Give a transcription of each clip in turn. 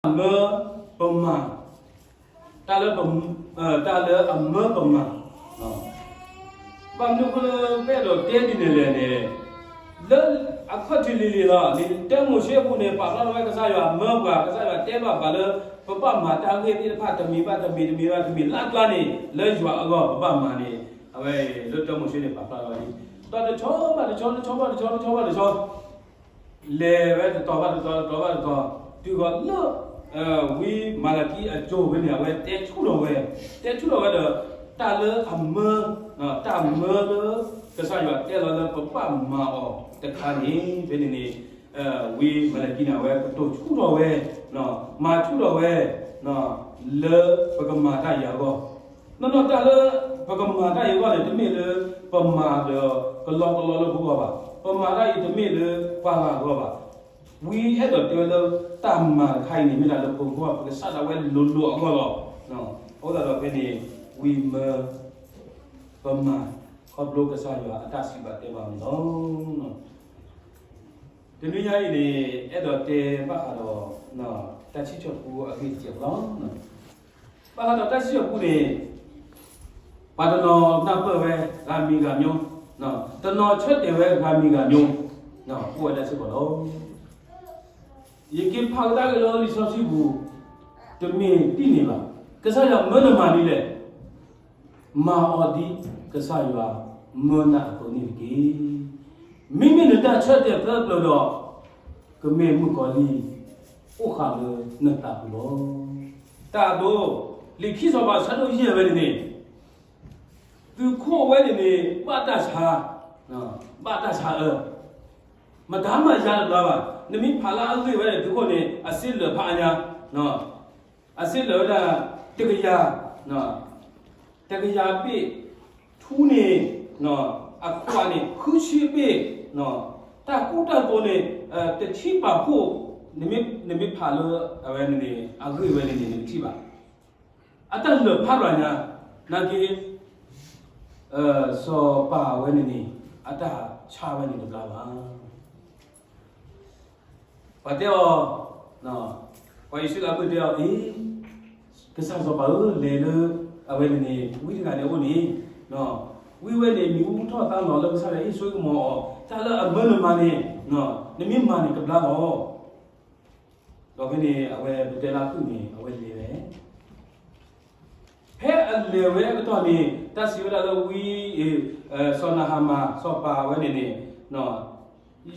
တၢ်လၢအမၢပမၤ, တၢ်လၢပ, တၢ်လၢအမၢပမၤ, ဘၣ်မနုၤအဃိလၢပအဲၣ်ဒိးတဲဒ်န့ၣ်လဲၣ်န့ၣ်, လၢအခီၣ်ထံးလံၤလံၤလီၤ, လံာ်တၢမိၤၡ့အပူၤန့ၣ် ပာ်ဖျါထီၣ်ဝဲကစၢ်ယွၤမၢပှၤ, ကစၢ်ယွၤတဲဘၣ်ပှၤလၢ ပဘၣ်မၤတၢ်ဂ့ၢ်သ့ၣ်တဖၣ်တမံၤဘၣ်တမံၤ တမံၤဘၣ်တမံၤ လၢအကျါန့ၣ် လၢယွၤအဂီၢ်ပဘၣ်မၤန့ၣ်, အဝဲလၢတၢမိၤၡ့န့ၣ်ပာ်ဖျါထီၣ်ဝဲလံ. ဒီးတဆီဘၣ်တဆီ တဆီဘၣ်တဆီ တဆီဘၣ်တဆီ လဲၤဝဲတတီၤဘၣ်တတီၤ တတီၤဘၣ်တတီၤ, တုၤဃီၤလၢ ဝံမၤလကံအစိၤဖဲန့ၣ် အဝဲတဲဆူၣ်ထီၣ်ဝဲ, တဲဆူၣ်ထီၣ်ဝဲဒီး တၢ်လၢအမၢ, တၢ်မၢလၢ ကစၢ်ယွၤတဲလီၤလၢပဘၣ်မၤအီၤတခါန့ၣ် ဖဲန့ၣ်န့ၣ် ဝံမၤလကံန့ၣ် အဝဲကတိၤဆူၣ်ထီၣ်ဝဲ, မၤဆူၣ်ထီၣ်ဝဲ လၢပကမၤတၢ်အံၤအဂီၢ်, နီၢ်နီၢ်တၢ်လၢပကမၤတၢ်အံၤအဂီၢ်န့ၣ် တမ့ၢ်လၢပမၤဒီးကလီကလီလၢပဂီၢ်ဘၣ်, ပမၤတၢ်အံၤတမ့ၢ်လၢပှၤဂၤအဂီၢ်ဘၣ်. ဝံအဲၣ်ဒိးတဲဝဲလၢ တၢ်မၤတခါအံၤန့ၣ် မ့ၢ်ဒၣ်လၢပဂီၢ်ပကစၢ်ဒၣ်ဝဲလိၤလိၤအဂီၢ်လီၤ. အဃိသတးဒီးဖဲန့ၣ် ဝံမၢပမၤ ခီဖျိကစၢ်ယွၤအတၢ်စံးဘၣ်တဲဘၣ်န့ၣ်လီၤ. တနွံညါအံၤန့ၣ် အဲၣ်ဒိးတဲဘၣ်ဃးဒီး တၢ်စံးထီၣ်ပူအဂ့ၢ်တစဲးဖိလီၤ. ဘၣ်ဃးဒီးတၢ်စံးထီၣ်ပူန့ၣ် ပှၤတနီၤနၢ်ပၢၢ်ဝဲဂၤမံၤဂၤမျိုး, တနီၤဆၢတဲာ်ဝဲဂၤမံၤဂၤမျိုး, အိၣ်ဝဲဒၣ်စ့ၢ်ကီးလီၤ. ယက့ၤဖးကဒါက့ၤလၢလံာ်စီဆှံပူၤ, တမ့ၢ်ဒ်န့ၣ်ဘၣ်. ကစၢ်ယွၤမၢနမၤဒ်လဲၣ်. မၤအီၤဒ်ကစၢ်ယွၤမၢနၤအသိးန့ၣ်တက့ၢ်. မ့မ့ၢ်နတၢ်ဆၢတဲာ်သၢပျၢၤဒီး ကမ့ၢ်မုၣ်ကီၤလံၢ်အိၣ်ဃာ်လၢနသးပူၤလီၤ. တၢ်အဒိ, လံာ်ခံစီၤပၤဆၢဒိၣ်ယဲၢ်ဝဲန့ၣ်န့ၣ်, သုးခိၣ်ဝဲန့ၣ်န့ၣ် ဘၣ်တၢ်ဆါ, ဘၣ်တၢ်ဆါအၢ, မတၤမၤယါတဘျါဘၣ်. နမ့ၢ်ဖးလၢအဂ့ၢ်ဝဲန့ၣ် သုးခိၣ်န့ၣ် အစ့လၢာ်ဖးအါညါ, အစ့လၢာ်ဝဲဒၣ် တကယၤ, တကယၤဘ့ၣ်, ထူန့ၣ် အခွးန့ၣ် ဃုဆံဘ့ၣ်, တၢ်ကူတၢ်သိးန့ၣ် တဆံပာ်ဖှိၣ်, နမ့ၢ်ဖးလၢအဝဲန့ၣ်န့ၣ် အဂ့ၢ်ဝဲန့ၣ်န့ၣ် နကထံၣ်ဘၣ်. အတၢ်လၢာ်ဖးဘၣ်ညါ, နာ်က့ စီၤပၤဝဲန့ၣ်န့ၣ် အတၢ်ဆါဝဲန့ၣ်တဘျါဘၣ်. ပှၤတဲအီၤ, ပှၤအံၣ်စရ့လးဖိတဲအီၤ, အ့, ကစၢ်စီၤပၤဧၢ, လဲၤလၢအဝဲန့ၣ်န့ၣ် ဝံတဂၤန့ၣ်အအိၣ်န့ၣ်, ဝံဝဲန့ၣ် မံၤဟူထီၣ်သါလီၤလၢကစၢ်ယွၤဟ့ၣ်စိကမီၤအီၤ တၢ်လၢအမၢနမၤန့ၣ်, နမ့ၢ်မၤန့ၣ်တဘျါလီၤ. ဒီးဖဲန့ၣ် အဝဲပတဲလၢသူၣ်န့ၣ် အဝဲလဲၤဝဲ ဖဲအလဲၤဝဲအကတီၢ်န့ၣ် တၢ်စံးဝဲဒၣ်လၢဝံ, စီၤနၤဟမၤ စီၤပၤဝဲန့ၣ်န့ၣ်,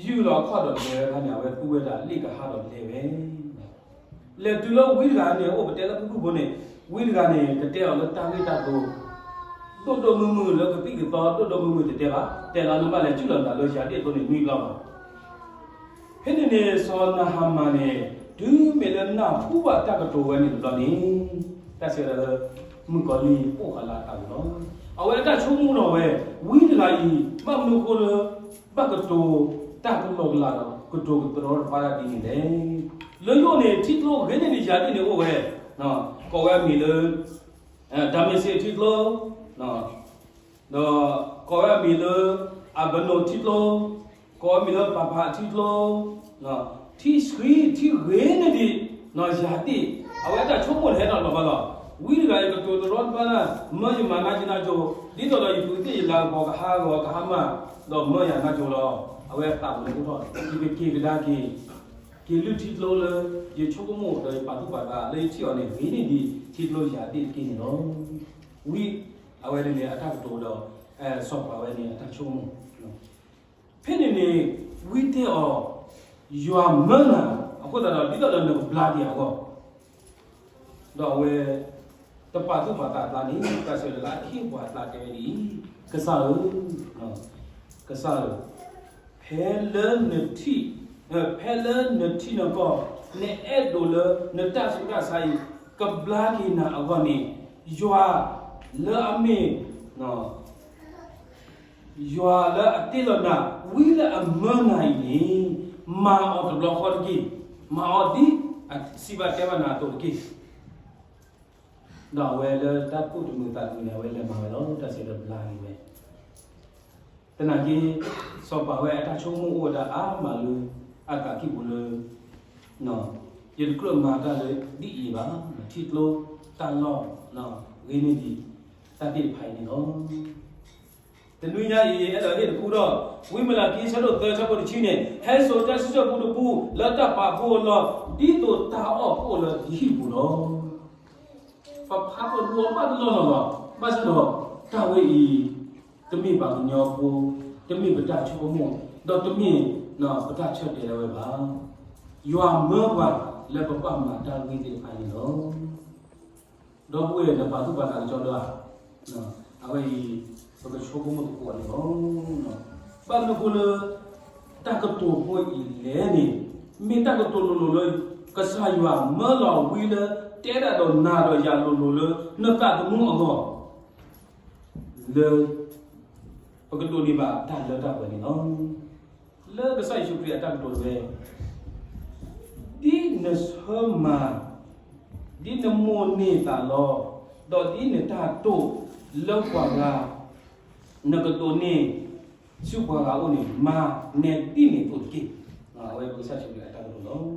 ယုၢ်လီၤအခီၣ်ဒီးလဲၤဝဲအခါန့ၣ် အဝဲသူဝဲဒၣ်လ့ၣ်ကဟၣ်ဒီးလဲၤဝဲ, လဲၤတုၤလၢဝံတဂၤန့ၣ် အိၣ်ပတဲလၢဖုၣ်ဖုၣ်ဖိန့ၣ်, ဝံတဂၤန့ၣ် ကတဲအီၤလၢတၢ်ဂ့ၢ်တၢ်ကျိၤ ဒိၣ်ဒိၣ်မုၢ်မုၢ်လၢကသံၣ်ကသီ ဒိၣ်ဒိၣ်မုၢ်မုၢ်တတဲဘၣ်, တဲလၢနဘၣ်လဲၤစုၣ်လီၤနသးလၢယၤဒ့ၣ်အသိးန့ၣ်နွံဘျီလီၤ. ဖဲန့ၣ်န့ၣ် စီၤနၤဟမၤန့ၣ် တုၤမ့ၢ်လၢနၢ်ဟူဘၣ်တၢ်ကတိၤဝဲန့ၣ်တဘျီန့ၣ်, တၢ်စံးဝဲဒၣ်လၢ မုၣ်ကီၤလံၢ်အိၣ်ဃာ်လၢအသးပူၤလီၤ. အဝဲအတၢ်ဆိကမိၣ်ထီၣ်ဝဲ, ဝံတဂၤအံၤ ဘၣ်မနုၤအဃိလၢ ဘၣ်ကတိၤတၢ်ကလီကလီဒီး ကတိၤကတြီတဖၣ်ဒ်န့ၣ်လဲၣ်. လၢယအိၣ်န့ၣ် ထံကျိဂ့ၤန့ၢ်ဒံးယၤဒ်န့ၣ်အိၣ်ဝဲ, ကိးဝဲအမံၤလၢ ဒၤမ့းစ့းထံကျိ ဒီးကိးဝဲအမံၤလၢ အဘနိၣ်ထံကျိ, ကိးဝဲအမံၤလၢပၤဖးထံကျိ, ထံဆှံထံဂ့ၤန့ၢ်ဒံး ယၤဒ့ၣ်, အဝဲအတၢ်ဆိကမိၣ်တဟဲထီၣ်လီၤဘၣ်လီၤ. ဝံတဂၤအံၤကတိၤတရီတပါဒၣ် မၢယမၤနါက့နါကၠိ, ဒ်သိးဒီးယပုၢ်သ့ၣ်ယလၤကပီၤကဟးဂီၤကဟါမၢ်, ဒီးမၢယၤနါကၠိလီၤ. အဝဲအသးပူၤန့ၣ်အိၣ်ထီၣ် ယကက့ၤကဒါက့ၤ က့ၤလုၢ်ထံကျိလၢ ယဆိကမိၣ်ဒီးယပာ်သူၣ်ပာ်သးလၢယထံၣ်အီၤန့ၣ် ဂ့ၤန့ၢ်ဒံးထံကျိယၤဒ့ၣ်တက့ၢ်န့ၣ်လီၤ. ဝံအဝဲန့ၣ်န့ၣ် အတၢ်ကတိၤဒီး စီၤပၤဝဲန့ၣ် အတၢ်ဆိကမိၣ် ဖဲန့ၣ်န့ၣ် ဝံတဲအီၤ, ယွၤမၢနၤ, အဃိသတးဒီး ဒ်သိးဒီးနကဘျါက့ၤအဂီၢ်, ဒီးအဝဲ တပာ်သူၣ်ပာ်သးအကျါန့ၣ် တၢ်စံးဝဲဒၣ်လၢအခ့အပှၤအကျါတဲဝဲဒ်အံၤ, ကစၢ်ဧၢ, ကစၢ်ဧၢ, ဖဲလၢနထံၣ်, ဖဲလၢနထံၣ်နကီၢ် နအဲၣ်ဒိးလၢနတၢ်ဆူးတၢ်ဆါအံၤ ကဘျါက့ၤနၤအဂီၢ်န့ၣ်, ယွၤလၢအမ့ၢ် ယွၤလၢအတ့လီၤနၤ ဝံလၢအမၢနၤအံၤန့ၣ်, မၤအီၤတဘျီဃီတက့ၢ်. မၤအီၤဒ်အစံးဘၣ်တဲဘၣ်နၤအသိးတက့ၢ်. ဒီးအဝဲလၢတၢ်သူၣ်တမုာ်သးတမုာ်န့ၣ် အဝဲလဲၤမၤဝဲလီၤ. တၢ်စံးဒီးဘျါန့ၣ်ဝဲ သနာ်က့ စီၤပၤဝဲအတၢ်ဆိကမိၣ်အိၣ်ဝဲဒၣ်အါမးလၢ အသးကံၢ်ပူၤလၢ ယတကြၢးမၤတၢ်လၢဒ်အံၤဘၣ်, ထံကျိတၢ်လီၢ် ဂ့ၤန့ၢ်ဒံးတၢ်သ့ၣ်တဖၣ်အံၤန့ၣ်လီၤ. တနွံညါအံၤ အဲၣ်ဒိးဟ့ၣ်တခူထီၣ် ဝံမလၤကံ ဆၢဒိၣ်သၢ ဆၢဖိတဆံန့ၣ်, ဟဲစိာ်တၢ်စံးဆၢပူတပူ လၢတၢ်ပာ်ဖှိၣ်အလီၢ် ဒ်သိးတၢ်အီၣ်ကအိၣ်လၢယဟံၣ်ပူၤလီၤ. ပဖးပဒိးဘၣ်တလီၢ်လီၢ်လီၤ. ဘၣ်ဆၣ်ဒီး တၢ်ဝဲအံၤ တမ့ၢ်ပှၤကညီဖိ, တမ့ၢ်ပတၢ်ဆိကမိၣ်, ဒီးတမ့ၢ်ပတၢ်ဆၢတဲာ်လၢၤဝဲဘၣ်. ယွၤမၢပှၤလၢပဘၣ်မၤတၢ်ဂ့ၤသ့ၣ်တဖၣ်န့ၣ်လီၤ. ဒီပုၢ်ဝဲၢ် နပာ်သူၣ်ပာ်သးကစီဒီဧါ. အဝဲအံၤ ပကဆိကမိၣ်သကိးန့ၣ်လီၤ. ဘၣ်မနုၤဃိလၢ တၢ်ကတိၤဖိအံၤလဲၣ်န့ၣ်, မ့ၢ်တၢ်ကတိၤလိၤလိၤလၢ ကစၢ်ယွၤမၢလီၤဝံလၢ တဲဒၣ်ဒီးနၤဒီးယၤလိၤလိၤလၢ နသးသမူအဂီၢ် လၢ ပကဒိးန့ၢ်ဘၣ်တၢ်လၢတၢ်ပှဲၤန့ၣ်လီၤ. လၢကစၢ်ယ့ၣ်ၡူးခရံာ်အတၢ်ကတိၤတဝဲ, ဒ်နဆၢမၤ, ဒ်နမိၣ်န့ၢ်သးလီ, ဒီးဒ်နတၢ်တိာ်လၢပှၤဂၤ နကဒိးန့ၢ် ဆူပှၤဂၤအအိၣ်န့ၣ် မၤနၤဒ်န့ၣ်အသိးတက့ၢ်. အဝဲပကစၢ်ယ့ၣ်ၡူးခရံာ်အတၢ်ကတိၤလီၤ.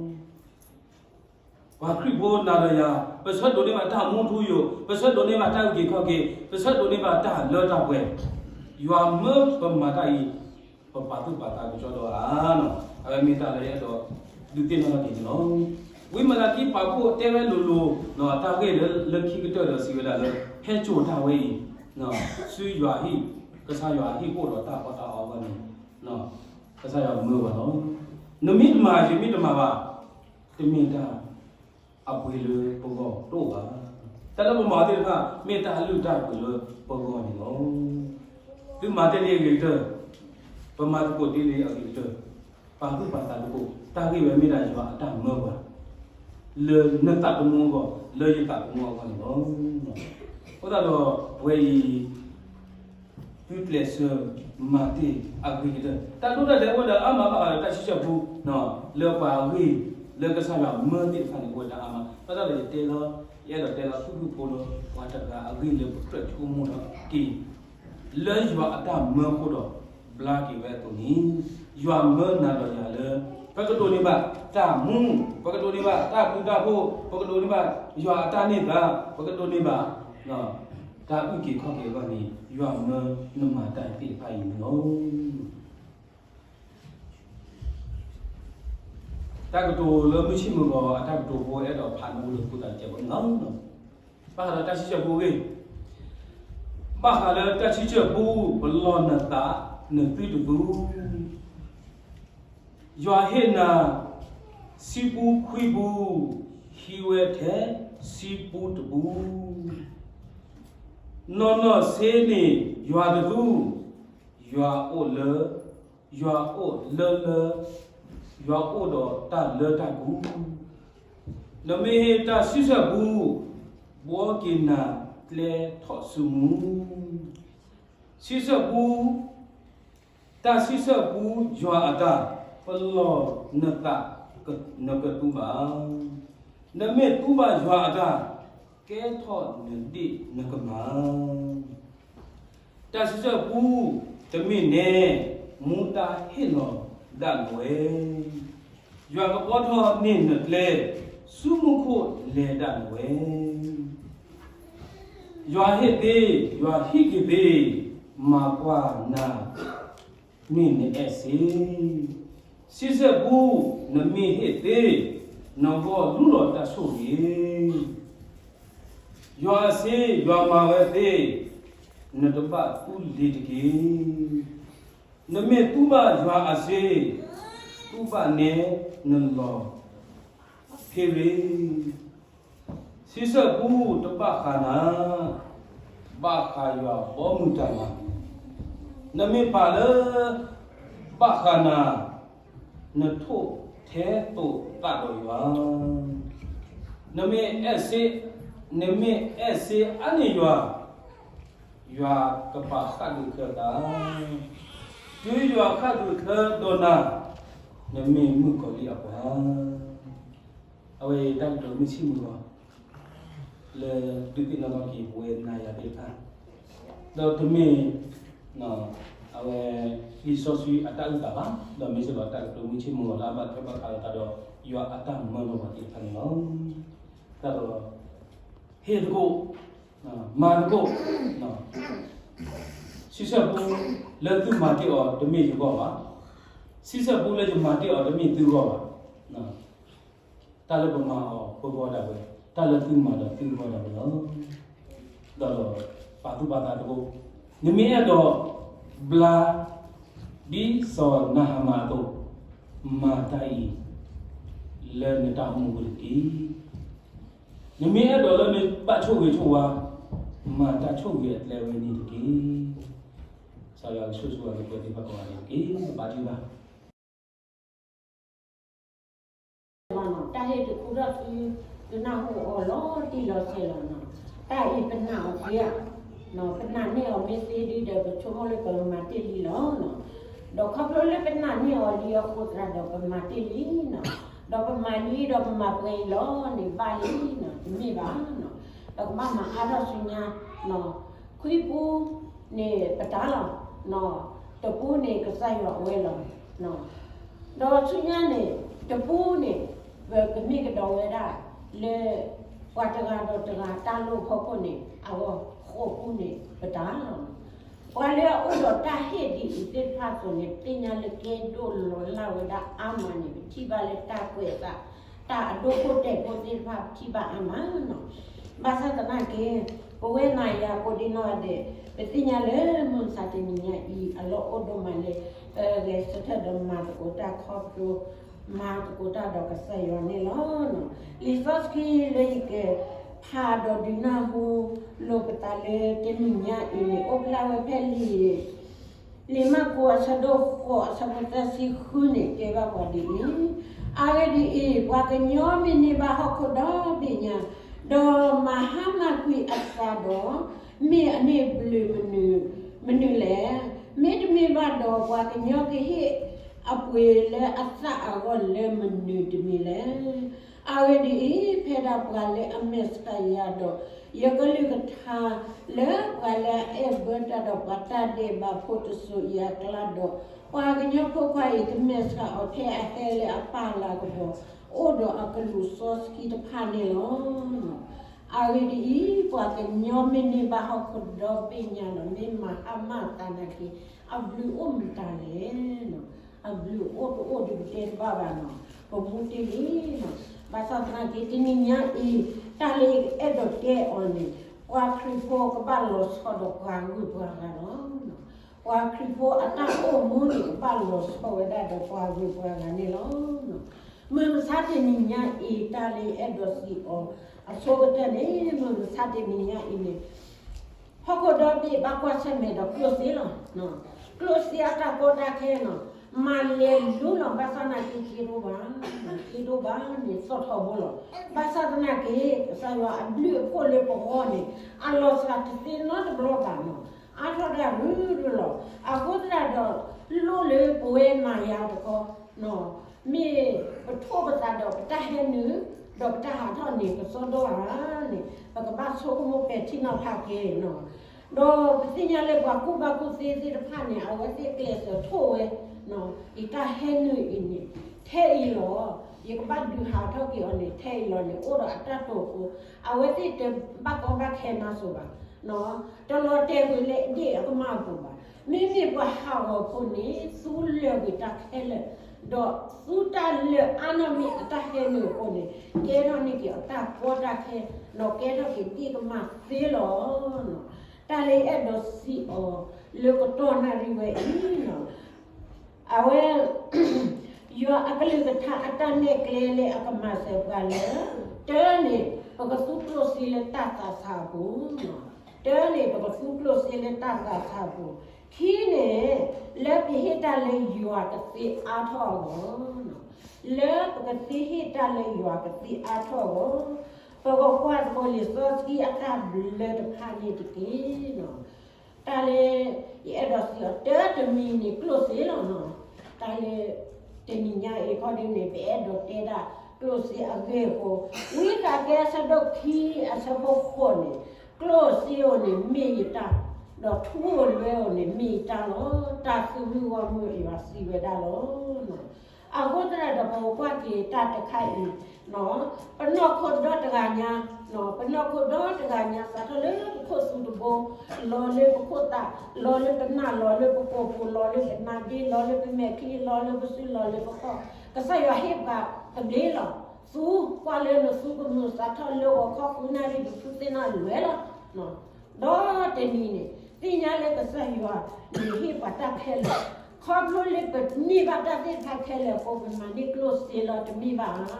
ပှၤခရံာ်ဖိနၤဒီးယၤ, ပဆၢဒိးန့ၢ်ဘၣ်တၢ်မူထူယိာ်, ပဆၢဒိးန့ၢ်ဘၣ်တၢ်အုၣ်က့ၤခီၣ်က့ၤ, ပဆၢဒိးန့ၢ်ဘၣ်တၢ်လၢတၢ်ပှဲၤ, ယွၤမၢပမၤတၢ်အံၤ, ပပာ်သူၣ်ပာ်သးကစီဒီဧါ. အဝဲမ့ၢ်တၢ်လၢယအဲၣ်ဒိးဒုးသ့ၣ်နီၣ်ထီၣ်က့ၤန့ၣ်လီၤ. ဝံမလၤကံပာ်ဖှိၣ်တဲဝဲလိၤလိၤ တၢ်ဂ့ၢ်လၢလၢခံကတၢၢ်ဒီးစံးဝဲဒၣ်လၢ ဟဲစိာ်တၢ်ဝဲအံၤ ဆူယွၤဟံၣ်, ကစၢ်ယွၤဟံၣ်ဃိၣ်ဒီးတၢ်အီၣ်တၢ်အီအဂီၢ်န့ၣ်, ကစၢ်ယွၤမၢပှၤလီၤ. နမ့ၢ်တမၤ ယမ့ၢ်တမၤဘၣ်, တမ့ၢ်တၢ်အပှ့ၤလၢပဂီၢ်တအိၣ်ဘၣ်. တၢ်လၢပမၤသ့ၣ်တဖၣ် မ့ၢ်တၢ်အလုၢ်တၢ်ပှ့ၤလၢပဂီၢ်န့ၣ်လီၤ. သုမၤတ့ၢ်လံအဂ့ၤကတၢၢ်, ပမၤသကိးတ့ၢ်လံအဂ့ၤကတၢၢ်, ပာ်သူၣ်ပာ်သးသကိး, တၢ်ဂ့ၢ်ဝဲမ့ၢ်ဒၣ်ယွၤအတၢ်မၢပှၤ လၢနသးသမူအဂီၢ်, လၢယသးသမူအဂီၢ်န့ၣ်လီၤ. အဃိသတးဒီး အဝဲအံၤ သုကျဲးစၢးမၤတ့ၢ်အဂ့ၤကတၢၢ်, တၢ်ဒိတၢ်တဲာ်အိၣ်ဝဲဒၣ်အါမးဘၣ်ဃးဒီးတၢ်စံးဆၢပူ, လၢပှၤအဂ့ၢ် လၢကစၢ်ယွၤမၢသ့ၣ်တဖၣ်န့ၣ် အိၣ်ဝဲဒၣ်အါမး, ဘၣ်ဆၣ်ဒီးယတဲလီၤ, ယအဲၣ်ဒိးတဲလီၤ သူၣ်ဖုၣ်ဖိလၢ ပှၤတဂၤအဂ့ၢ်လၢပကြၢးဆိကမိၣ်ထီၣ်က့ၤ လၢယွၤအတၢ်မၢအဃိဒီး ဘျါက့ၤဝဲအသိးန့ၣ်, ယွၤမၢနၤဒီးယၤလၢ ပကဒိးန့ၢ်ဘၣ်တၢ်မူ, ပကဒိးန့ၢ်ဘၣ်တၢ်ဘျုးတၢ်ဖှိၣ်, ပကဒိးန့ၢ်ဘၣ်ယွၤအတၢ်န့ၢ်သါ, ပကဒိးန့ၢ်ဘၣ် တၢ်အုၣ်က့ၤခီၣ်က့ၤအဂီၢ်န့ၣ် ယွၤမၢနမၤတၢ်သ့ၣ်တဖၣ်အံၤန့ၣ်လီၤ. တၢ်ကတိၤလၢမုၢ်ဆ့ၣ်မုၢ်ဂီၤ အတၢ်ကတိၤဖိအဲၣ်ဒိးဖးန့ၢ်အိၣ်လၢဖိသၣ်တစဲးဖိန့ၣ်လီၤ. ဘၣ်ဃးဒီးတၢ်စံးဆၢဖိအဂ့ၢ်, ဘၣ်ဃးလၢတၢ်စံးဆၢဖိ ပလီၢ်နသးနသုတပူၤ, ယွၤဟ့ၣ်နၤ ဆံပူခွံပူ, ဟံးဝဲထဲဆံပူတပူ, နီၢ်နီၢ်ဆ့န့ၣ် ယွၤတသူ, ယွၤအိၣ်လၢ ယွၤအိၣ်လၢလၢ, ယွၤအိၣ်ဒီးတၢ်လၢတၢ်ပူၤ, နမ့ၢ်ဟ့ၣ်တၢ်စံးဆၢပူ, ဘှီက့ၤနၤကျဲထီၣ်စုမူ, စံးဆၢပူ တၢ်စံးဆၢပူယွၤအတၢ်, ပလီၢ်နသးနကတူၢ်ဘၣ်, နမ့ၢ်တူၢ်ဘၣ်ယွၤအတၢ်, ကဲထီၣ်နဒ့ၣ်နကမၢ်, တၢ်စံးဆၢပူ, တမ့ၢ်နဲ, မူဒါဟ့ၣ်လီၤဒၣ်နဝဲ, ယွၤကဘှီထီၣ်န့ၢ်နကျဲ, ဆူမူခိၣ်လဲၤဒၣ်နဝဲ ယွၤဟ့ၣ်သ့, ယွၤဟံးက့ၤသ့, မၤကွၢ်နၤ, မ့ၢ်နအဲၣ်စ့, စံးဆၢပူ, နမ့ၢ်ဟ့ၣ်သ့, နဂီၢ်လူလီၤတၢ်ဆိၣ်ဂ့ၤ, ယွၤအစ့, ယွၤမၤဝဲသ့, နတဘၣ်သူလ့ၤတက့ၢ်. နမ့ၢ်တူၢ်ဘၣ်ယွၤအစ့, တူၢ်ဘၣ်နဲနလီၤဖ့ရ့, စံးဆၢပူတဘၣ်ဃးနၤ, ဘၣ်ဃးယွၤဘီမုၢ်တၢ်မၤ, နမ့ၢ်ပာ်လၢ ဘၣ်ဃးနၤ, နထိၣ်ထဲသိးသးဒီးယွၤ, နမ့ၢ်အဲၣ်စ့, နမ့ၢ်အဲၣ်စ့အါန့ၢ်ယွၤ, ယွၤကပာ်ဃာ်ဒုးခဲသး, တုၤယွၤဃာ်ဒုးခဲဒီးနၤ, နမ့ၢ်မုၣ်ကီၤလံၢ်အပှၤ, အဝဲအံၤတၢ်ကတိၤမုၢ်ဆ့ၣ်မုၢ်ဂီၤ လၢဒုးသ့ၣ်နီၣ်ထီၣ်က့ၤပဝဲနၤယၤသ့ၣ်တဖၣ်, ဒီးတမ့ၢ် အ အဝဲ လံာ်စီဆှံအတၢ်အုၣ်သးဘၣ်, ဒီးမ့ၢ်စ့ၢ်ကီးတၢ်ကတိၤမုၢ်ဆ့ၣ်မုၢ်ဂီၤလၢအဘၣ်ထွဲဘၣ်ဃးအသးဒီး ယွၤအတၢ်မၢလီၤပှၤသ့ၣ်တဖၣ်န့ၣ်လီၤ. တၢ်ဒီး ဟ့ၣ်သကိး, မၤသကိး, ဆံဆဲၣ်ပူ လၢသုမၤတ့ၢ်အီၤတမ့ၢ်ယဂီၢ်ဘၣ်, ဆံဆဲၣ်ပူလၢယမၤတ့ၢ်အီၤတမ့ၢ်သုဂီၢ်ဘၣ်. တၢ်လၢပမၤအီၤပဂီၢ်ဒၣ်ဝဲ, တၢ်လၢသုမၤဒီးသုဂီၢ်ဒၣ်ဝဲလီၤ. ဒီးပာ်သူၣ်ပာ်သးသကိး, နမ့ၢ်အဲၣ်ဒိး ဘျါ ဒ်စီၤနၤဟမၣ်အသိး, မၤတၢ်အံၤ လၢနတၢ်အိၣ်မူပူၤတက့ၢ်. နမ့ၢ်အဲၣ်ဒိးလၢနဘၣ်ဆိၣ်ဂ့ၤဆိၣ်ဝါ, မၤတၢ်ဆိၣ်ဂ့ၤအကျဲဝဲန့ၣ်တက့ၢ်. ကစၢ်ယွၤကဆိၣ်ဂ့ၤပှၤကိးဂၤဒဲးတက့ၢ်. ဘါထုကဖၣ် တၢ်ဟ့ၣ်တခူထီၣ်ဆူ သုနၢ်ဟူအီၤလီၤတံၢ်လီၤဆဲးလီၤနီၤ. တၢ်အံၤပနာ်အီၤသ့ဧါ, ပနာ်န့ၢ်အီၤမ့ၢ်သ့ဒ်ဒီး ပဆိကမိၣ်လၢပကမၤတ့ၢ်လံလီၤနီၤ. ဒီးခီဖျိလၢပနာ်န့ၢ်အီၤလံအဃိသတးဒီး ပမၤတ့ၢ်လံနီၤ. ဒီးပမၤလံဒီးပမၤပှဲၤအံၤလီၤန့ၣ် ဘၣ်လံနီၤ, တမ့ၢ်ဘၣ်နီၤ. ပကဘၣ်မၤအါထီၣ်ဆူညါနီၤ. ခွံပူန့ၣ်ပတၢ်လီၤ, တပူန့ၣ်ကစၢ်ယွၤအဝဲလီၤ. ဒီးဆူညါန့ၣ် တပူန့ၣ် ပကမ့ၢ်ကဒီးဝဲဒၣ်လၢ ပှၤတဂၤဒီးတဂၤတၢ်လိၣ်ဖီခိၣ်န့ၣ် အဂီၢ်ဃိးပူန့ၣ်ပတၢ်လီၤ. ပှၤလၢအအိၣ်ဒီးတၢ်ဟ့ၣ်ဒ်အံၤသ့ၣ်တဖၣ်အသိးန့ၣ် သ့ၣ်ညါလၢကဲဒိၣ်လီၤလၢ်ဝဲဒၣ်အါမးန့ၣ် ပထံၣ်ဘၣ်လၢတၢ်ကွဲးအသး တၢ်အဒိဖိတဲာ်ဖိသ့ၣ်တဖၣ် ပထံၣ်ဘၣ်အါမးနီၤ. ဘၣ်ဆၣ်သနာ်က့ ပဝဲနၤယၤကိးဒံနီၢ်ဂၤဒဲး ပသ့ၣ်ညါလၢမုၢ်မဆါတနံၤညါအံၤ အလီၢ်အိၣ်ဒိၣ်မးလၢ ပဂဲၤဆၢထၢၣ်ဒီးမၤသကိးတၢ်ခီဖျိ မၤသကိးတၢ်ဒီးကစၢ်ယွၤန့ၣ်လီၤ. လံာ်စီဆှံလၢယကဖးဒီးဒုးနၢ်ဟူလိာ်ပသးလၢတနံၤညါအံၤန့ၣ် အိၣ်ဖျါဝဲဖဲလံာ် လံာ်မၢ်ကူးအဆၢဒိၣ်ဃိးအဆၢဖိသၢဆံဃုန့ၣ် တဲဘၣ်ပှၤဒ်အံၤ, အဂ့ၢ်ဒ်အံၤ, ပှၤကညီမ့ၢ်န့ၢ်ဘၣ်ဟီၣ်ခိၣ်ဒီဘ့ၣ်ညါ, ဒီးမၤဟါမၢ်ကွံာ်အသးဒီး, မ့ၢ်အန့ၢ်ဘျုးမနုၤလဲၣ်. မ့တမ့ၢ်ဘၣ်ဒီး ပှၤကညီကဟ့ၣ်အပှ့ၤလၢအသၣ်အဂီၢ်လၢမနုၤတမံၤလဲၣ်. အဂ့ၢ်ဒ်အံၤ, ဖဲဒၣ်ပှၤလၢအမဲာ်ဆှးယၤဒီး ယကလုၢ်ကထါလၢပှၤလၢအအဲၣ်ဘၢတၢ်ဒီးပှၤတၢ်ဒဲးဘးဖိတစိၤအံၤအကျါဒီး, ပှၤကညီဖိခွါအံၤကမဲာ်ဆှးအီၤထဲအဟဲလၢအပၢ်လၤကပီၤ, အိၣ်ဒီးအကလူးစီဆှံတဖၣ်န့ၣ်လီၤ. အဂ့ၢ်ဒ်အံၤ, ပှၤကညီမ့ၢ်န့ၢ်ဘၣ်ဟီၣ်ခိၣ်ဒီဘ့ၣ်ညါဒီး မ့ၢ်မၤဟါမၢ်အသးနာ်က့, အဘျုးအိၣ်မတၤလဲၣ်. အဘျုးအိၣ်တအိၣ်ဒီးပတဲတဘၣ်ဘၣ်နီၤ, ပမူတ့ၢ်လံနီၤ. ဘၣ်ဆၣ်သနာ်က့ တနံၤညါအံၤ တၢ်လၢယအဲၣ်ဒိးတဲအီၤန့ၣ်, ပှၤခရံာ်ဖိကဘၣ်လီၤဆီဒီးပှၤဂုၤပှၤဂၤလီၤ. ပှၤခရံာ်ဖိအတၢ်အိၣ်မူန့ၣ် ကဘၣ်လီၤဆီဝဲဒၣ်ဒီးပှၤဂုၤပှၤဂၤန့ၣ်လီၤ. မုၢ်မဆါတနံၤညါအံၤ တၢ်လၢယအဲၣ်ဒိးစံးအီၤ အဆိကတၢၢ်န့ၣ်, မုၢ်မဆါတနံၤညါအံၤန့ၣ် ဟီၣ်ခိၣ်ဒီဘ့ၣ်ဘၣ်ကွၢ်ဆၢၣ်မဲာ်ဒီးကျိၣ်စ့လီၤ. ကျိၣ်စ့အတၢ်ကီတၢ်ခဲနီၤ, မၤလဲၤလူလီၤ ဘၣ်ဆၣ်သနာ်က့ က့ဒိၣ်ဘၣ်, က့ဒိၣ်ဘၣ်န့ၣ်သီၣ်ထီဘိလီၤ. ဘၣ်ဆၣ်သနာ်က့ ကစၢ်ယွၤအဘျုးအဖှိၣ်လၢပဂီၢ်န့ၣ် အလီၤစှၤတသ့နီတဘျီဘၣ်နီၤ, အါထီၣ်ဒၣ်ရုရုလီၤ. အဃိသတးဒီး လိၣ်လၢပဝဲနၤယၤတခီ မ့ၢ်ပထိၣ်ပသးဒီးပတၢ်ဟဲနုာ် ဒီးပတၢ်ဟးထီၣ်န့ၣ် ကစီဒီဧါန့ၣ် ပကဘၣ်ဆိကမိၣ်ပဲာ်ထံနီၤဖးက့ၤနီၤ. ဒီးပသ့ၣ်ညါလၢပှၤကူၣ်ဘၣ်ကူၣ်သ့သ့ၣ်တဖၣ်န့ၣ် အဝဲသ့ၣ်ကျဲးစၢးထိၣ်ဝဲ ယတၢ်ဟဲနုာ်အံၤန့ၣ် ထဲအံၤလီၤ. ယကဘၣ်ဒုးဟးထီၣ်က့ၤအီၤန့ၣ် ထဲအံၤလီၤန့ၣ် အိၣ်ဒီးအတၢ်တိာ်ဖိ, အဝဲသ့ၣ်တဘၣ်ကီဘၣ်ခဲနီတစိၤဘၣ် တလီၤတဲာ်ကွံာ်လၢအဒ့ၣ်အကမၢ်အပူၤဘၣ်. မ့မ့ၢ်ပှၤဟးဂီၤဖိန့ၣ် သူလၢာ်ကွံာ်တၢ်ခဲလၢာ်, ဒီးသူတၢ်လၢာ်အါနီၢ်မ့ၢ်အတၢ်ဟဲနုာ်အဃိန့ၣ် ကဲထီၣ်န့ၢ်က့ၤအတၢ်ကီတၢ်ခဲ, ဒီးကဲထီၣ်က့ၤဒ့ၣ်ကမၢ်သ့လီၤ. တၢ်လၢယအဲၣ်ဒိးစံးအီၤလၢကတီၢ်နၣ်ရံၣ်ဝဲအံၤ အဝဲ ယွၤအကလုၢ်ကထါအတၢ်နဲၣ်ကျဲလၢအကမၤစၢၤပှၤလၢ တၢန့ၣ် ပကသူကျိၣ်စ့လၢတၢ်သးဆးအပူၤ, တၢန့ၣ် ပကသူကျိၣ်စ့လၢတၢ်သးဆးအပူၤ, ခံန့ၣ် လၢပဟ့ၣ်တၢ်လၢယွၤကသ့အါထီၣ်အဂီၢ်, လၢပကသ့ဟ့ၣ်တၢ်လၢယွၤကသ့အါထီၣ်အဂီၢ်, ပကကွၢ်သကိးလံာ်စီဆှံအတၢ်ဘျၢတဖၣ်န့ၣ်တက့ၢ်နီၤ. တၢ်လၢ ယအဲၣ်ဒိးစံးအီၤတၢတမံၤန့ၣ် ကျိၣ်စ့လီၤနီၤ. တၢ်လၢ တနံၤညါအံၤခီဒ်န့ၣ် ပအဲၣ်ဒိးတဲဒၣ် ကျိၣ်စ့အဂ့ၢ်အဃိ, ဝံသးစူၤ အဆၢဒိၣ်ခံ အဆၢဖိဃိးန့ၣ်, ကျိၣ်စ့ဧိၤန့ၣ် မ့ၢ်ယတၢ်, ဒီး ဒီးထူဧိၤလွဲဧိၤန့ၣ် မ့ၢ်ယတၢ်လီၤ. တၢ်သုးမုၢ်ဂီၢ်မုၢ်ယွၤစံးဝဲဒၣ်လီၤ. အဃိသတးဒီး ပကကွၢ်က့ၤတၢ်တခါအံၤ, ပနီၢ်ခိဒီတဂၤညါ, ပနီၢ်ခိဒီတဂၤညါ စးထီၣ်လၢပခိၣ်သူတဘိ, လီၤလၢပခိၣ်သး, လီၤလၢပနၢ်, လီၤလၢပကိာ်ပူၤ, လီၤလၢပနါဒ့, လီၤလၢပမဲာ်ချံ, လီၤလၢပစု, လီၤလၢပခီၣ်, ကစၢ်ယွၤဟ့ၣ်ပှၤသဘျ့လီၤ. သူကွၢ်လၢနသူကမုာ် စးထီၣ်လၢဂီၤခီဃုနၣ်ရံၣ် တဖုသ့ၣ်နီၣ်လွဲလီၤ. ဒီးတနံၤန့ၣ် သ့ၣ်ညါလၢကစၢ်ယွၤန့ၣ်ဟ့ၣ်ပှၤတၢ်ခဲလၢာ်, ခီဖျိလၢပန့ၢ်ဘၣ်တၢ်သ့ၣ်တဖၣ်ခဲလၢာ်အဃိ ပမၤန့ၢ်ကျိၣ်စ့လီၤ တမ့ၢ်ဘၣ်ဧါ.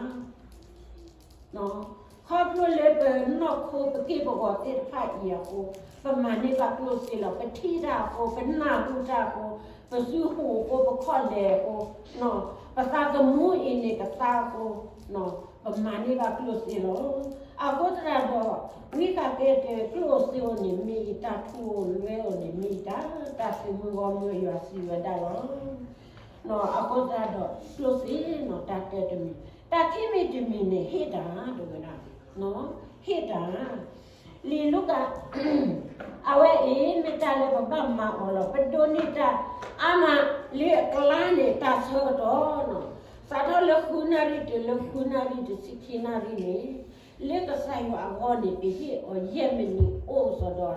ခီဖျိလၢပနီၢ်ခိပက့ၢ်ပဂီၤသ့ၣ်တဖၣ်အံၤအဃိ, ပမၤန့ၢ်ဘၣ်ကျိၣ်စ့လီၤ. ပထံၣ်တၢ်အဃိ, ပနၢ်ဟူတၢ်အဃိ, ပစုဟူအဃိ, ပခီၣ်လဲၤအဃိ, ပသးသမူအံၤန့ၣ် ပသါအဃိ, ပမၤန့ၢ်ဘၣ်ကျိၣ်စ့လီၤ. အဃိသတးဒီး ဝံသးစူၤတဲ ကျိၣ်စ့ဧိၤန့ၣ် မ့ၢ်ယတၢ်ထူဧိၤလွဲဧိၤန့ၣ် မ့ၢ်ယတၢ်, တၢ်သုးမုၢ်ဂီၢ်မုၢ်ယွၤစံးဝဲဒၣ်လီၤ. အဃိသတးဒီး ကျိၣ်စ့န့ၣ် တၢ်တဲတမံၤ, တၢ်ခံမံၤတမံၤန့ၣ် ဟ့ၣ်တၢ်တဝဲဒၣ်, ဟ့ၣ်တၢ်, လံာ်လူၤကၣ် အဝဲအံၤ မ့ၢ်တၢ်လၢပဘၣ်မၤအီၤလီၤ. ပဒိးန့ၢ်တၢ်အါမးလၢအကျါန့ၣ် တၢ်ဆၢကတီၢ်န့ၣ် စးထီၣ်လၢဃုနၣ်ရံၣ်တုၤလၢဃုနၣ်ရံၣ်တဆံခံနၣ်ရံၣ်န့ၣ် လၢကစၢ်ယွၤအဂီၢ်န့ၣ် ပဟ့ၣ်အီၤယဲၢ်မံးနံးအိၣ်စီဒီဧါ.